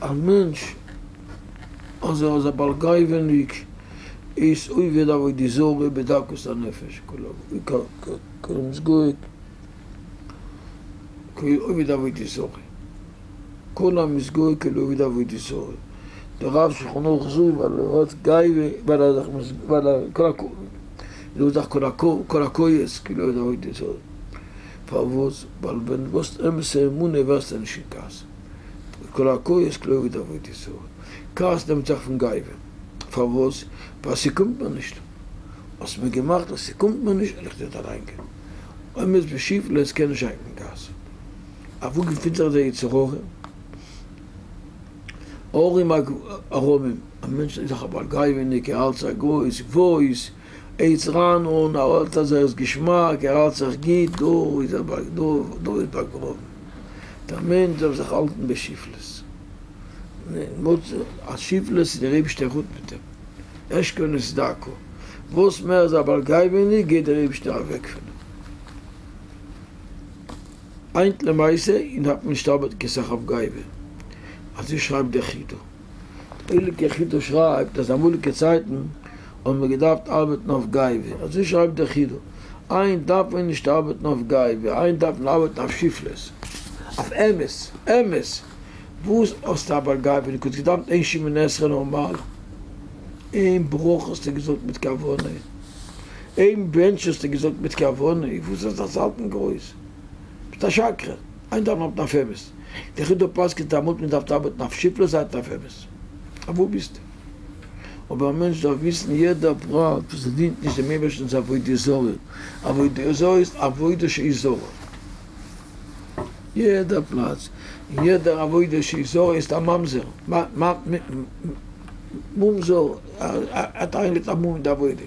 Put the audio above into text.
א מענטש אז ער איז א בעל גאווה'ניק איז עובד עבודה זרה בדקות הנפש, כאילו עובד עבודה זרה, כל המתגאה כאילו עובד עבודה זרה, דער רב שולחן ערוך זאגט ווייל ער האט גאווה ווייל ער איז זיך ווייל ער זאגט זיך כל הכועס כאילו עובד עבודה זרה, פארוואס? ווייל ווען דו האסט אמת'ע אמונה ווערסטו נישט אין כעס. כל הכועס כאילו עובד עבודה זרה. כעס נעמט זיך פון גאווה. פארוואס? ווייל ס'קומט מיר נישט. האסט מיר געמאכט אז ס'קומט מיר נישט, וועל איך דיר דערלאנגען. אויב מ'איז בשפלות קען נישט זיין קיין כעס. אוואו געפינט זיך דער יצר הרע? ההרים הרמים. א מענטש איז דאך א בעל גאווה'ניק, ער האלט זיך גרויס, וואויס, עץ רענן, ער האלט אז ער איז געשמאק, ער האלט זיך גוט, דא איז ער דא איז באגראבן. דער מענטש דארף זיך האלטן בשפלות. א שפלות איז דער אייבישטער גוט מיט אים. אשכון את דכא. וואס מער איז א בעל גאווה'ניק גייט דער אייבישטער אוועק פון אים. היינט למעשה דארף מען נישט ארבעטן קיין סך אויף גאווה. אזוי שרייבט דער חידא. דער הייליגער חידא שרייבט אז אמאליגע צייטן האט מען געדארפט ארבעטן אויף גאווה, אזוי שרייבט דער חידא, היינט דארף מען נישט ארבעטן אויף גאווה, היינט דארף מען ארבעטן אויף שפלות, אויף אמת, אמת, וואס האסטו א בעל גאווה, דו האסט געדאווענט איין שמונה עשרה נארמאל, איין ברכה האסטו געזאגט מיט כוונה, איין בענטש האסטו געזאגט מיט כוונה, וואס זאלסטו זיך האלטן גרויס, ביסט א שקרן, היינט דארף מען ארבעטן אויף אמת. דער חידא פסק'נט אמאל מען דארף ארבעטן אויף שפלות היינט אויף אמת. אוואו ביסטו? אבער א מענטש דארף וויסן יעדע פרט וואס עס דינט נישט דעם אייבערשטנ'ס עבודה זרה, עבודה זרה איז עבודה שהיא זרה. יעדע פלאץ און יעדע עבודה שהיא זרה איז א ממזר, מומזר, ער האט אריינגעלייגט א מום אין די עבודה.